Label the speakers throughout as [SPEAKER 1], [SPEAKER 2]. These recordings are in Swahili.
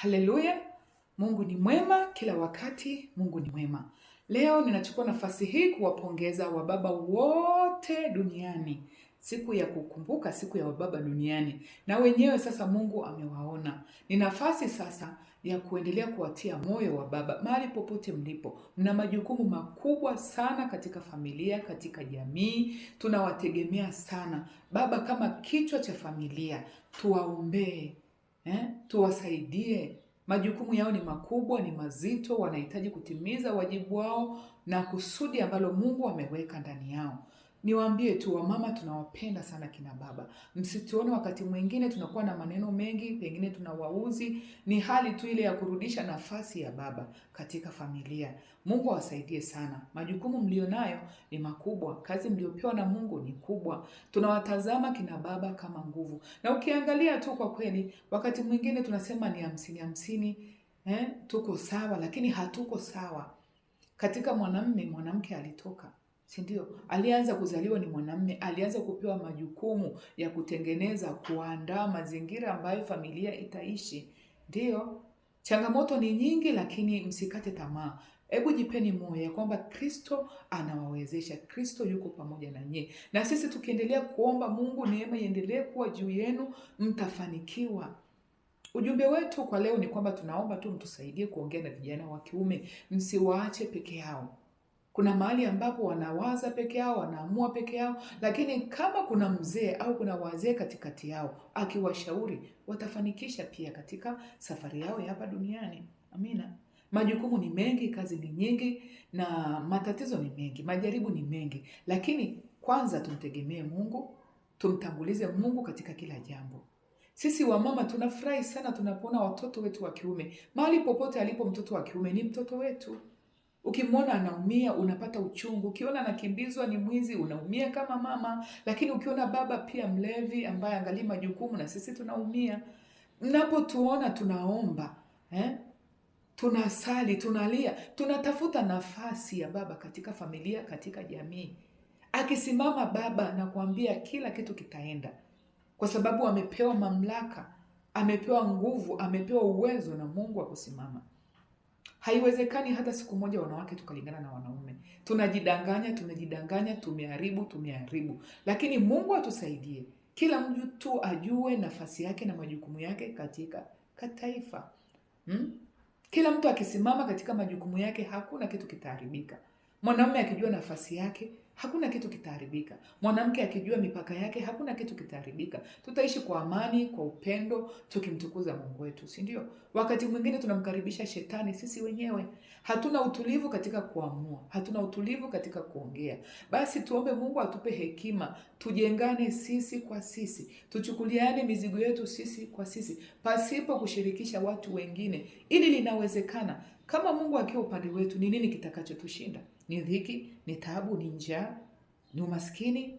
[SPEAKER 1] Haleluya! Mungu ni mwema kila wakati, Mungu ni mwema. Leo ninachukua nafasi hii kuwapongeza wababa wote duniani, siku ya kukumbuka siku ya wababa duniani. Na wenyewe sasa Mungu amewaona. Ni nafasi sasa ya kuendelea kuwatia moyo wa baba mahali popote mlipo. Mna majukumu makubwa sana katika familia, katika jamii. Tunawategemea sana baba kama kichwa cha familia. Tuwaombee, tuwasaidie. Majukumu yao ni makubwa, ni mazito, wanahitaji kutimiza wajibu wao na kusudi ambalo Mungu ameweka ndani yao. Niwaambie tu wamama, tunawapenda sana kina baba. Msituone wakati mwingine tunakuwa na maneno mengi, pengine tunawauzi. Ni hali tu ile ya kurudisha nafasi ya baba katika familia. Mungu awasaidie sana. Majukumu mlionayo ni makubwa, kazi mliopewa na Mungu ni kubwa. Tunawatazama kina baba kama nguvu. Na ukiangalia tu kwa kweli, wakati mwingine tunasema ni 50-50, tuko sawa, lakini hatuko sawa. Katika mwanamme, mwanamke alitoka. Si ndio? Alianza kuzaliwa ni mwanamme, alianza kupewa majukumu ya kutengeneza, kuandaa mazingira ambayo familia itaishi. Ndio, changamoto ni nyingi, lakini msikate tamaa. Hebu jipeni moyo ya kwamba Kristo anawawezesha, Kristo yuko pamoja na nyie. Na sisi tukiendelea kuomba Mungu neema iendelee kuwa juu yenu, mtafanikiwa. Ujumbe wetu kwa leo ni kwamba tunaomba tu mtusaidie kuongea na vijana wa kiume, msiwaache peke yao. Kuna mahali ambapo wanawaza peke yao, wanaamua peke yao, lakini kama kuna mzee au kuna wazee katikati yao akiwashauri, watafanikisha pia katika safari yao ya hapa duniani. Amina. Majukumu ni mengi, kazi ni nyingi na matatizo ni mengi, majaribu ni mengi, lakini kwanza tumtegemee Mungu, tumtangulize Mungu katika kila jambo. Sisi wamama tunafurahi sana tunapoona watoto wetu wa kiume. Mahali popote alipo mtoto wa kiume ni mtoto wetu. Ukimwona anaumia unapata uchungu, ukiona anakimbizwa ni mwizi unaumia kama mama, lakini ukiona baba pia mlevi ambaye angalii majukumu, na sisi tunaumia. Mnapotuona tunaomba, tunasali, tunalia, tunatafuta nafasi ya baba katika familia, katika jamii. Akisimama baba na kuambia kila kitu kitaenda, kwa sababu amepewa mamlaka, amepewa nguvu, amepewa uwezo na Mungu wa kusimama. Haiwezekani hata siku moja wanawake tukalingana na wanaume. Tunajidanganya, tumejidanganya, tumeharibu, tumeharibu. Lakini Mungu atusaidie. Kila mtu ajue nafasi yake na majukumu yake katika taifa. Kila mtu akisimama katika majukumu yake, hakuna kitu kitaharibika. Mwanamume akijua nafasi yake, hakuna kitu kitaharibika. Mwanamke akijua mipaka yake, hakuna kitu kitaharibika. Tutaishi kwa amani, kwa upendo, tukimtukuza Mungu wetu, si ndio? Wakati mwingine tunamkaribisha shetani sisi wenyewe. Hatuna utulivu katika kuamua, hatuna utulivu katika kuongea. Basi tuombe Mungu atupe hekima, tujengane sisi kwa sisi, tuchukuliane mizigo yetu sisi kwa sisi, pasipo kushirikisha watu wengine. Ili linawezekana. Kama Mungu akiwa upande wetu, ni nini kitakachotushinda? Ni dhiki, ni taabu, ni njaa, ni umaskini?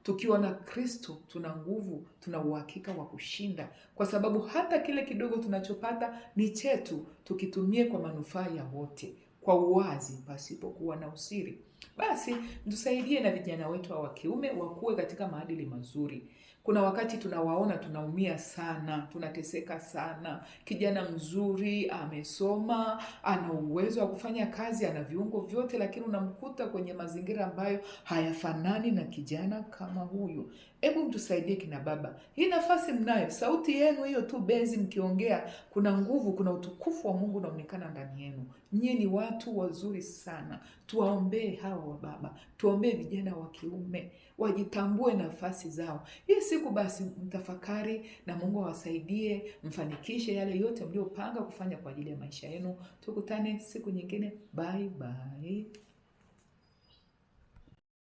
[SPEAKER 1] Tukiwa na Kristo tuna nguvu, tuna uhakika wa kushinda, kwa sababu hata kile kidogo tunachopata ni chetu, tukitumie kwa manufaa ya wote, kwa uwazi, pasipokuwa na usiri. Basi mtusaidie na vijana wetu wa kiume wakuwe katika maadili mazuri. Kuna wakati tunawaona tunaumia sana, tunateseka sana. Kijana mzuri, amesoma, ana uwezo wa kufanya kazi, ana viungo vyote, lakini unamkuta kwenye mazingira ambayo hayafanani na kijana kama huyu. Hebu mtusaidie kina baba. Hii nafasi mnayo, sauti yenu hiyo tu bezi mkiongea, kuna nguvu, kuna utukufu wa Mungu unaonekana ndani yenu. Nyie ni watu wazuri sana. Tuwaombee hawa wa baba, tuombee vijana wa kiume, wajitambue nafasi zao. Hii siku basi mtafakari na Mungu awasaidie, mfanikishe yale yote mliopanga kufanya kwa ajili ya maisha yenu. Tukutane siku nyingine. Bye bye.